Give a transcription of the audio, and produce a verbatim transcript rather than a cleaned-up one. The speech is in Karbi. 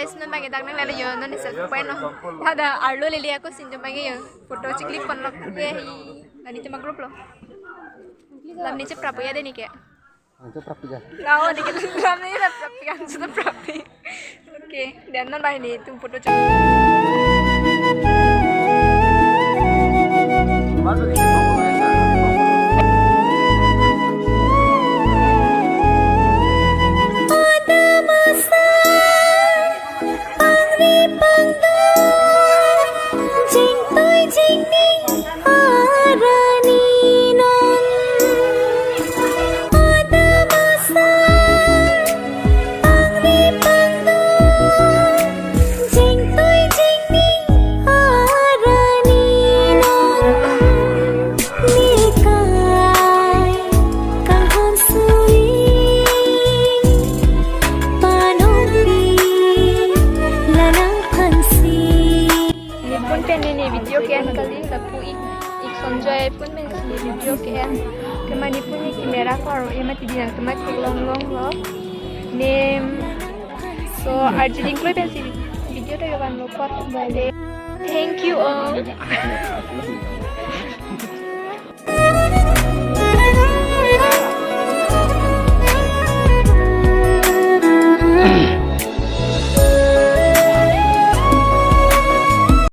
Guys, non bang dak nanglelo yo, non isi point lo. Ada arlo lele ako sinjom bang yo. Photo chiklik pon lo. Ye hi. Nani tema group lo. Lam ni cheprap ya de ni ke. Ang cheprap ya. Lao ni ke lam ni cheprap ya, cheprap. Okay, dan non bang ni tum photo chik. Nipun pen neli video ke-en kali, lapu ik, ik Sonjoy pun pen neli video ke-en. Kemani pun ni camera ko aro ema tidi nang temat long long lo. Nem. So, arjuding klui pensi video ta kevan lo pot bale. Thank you all.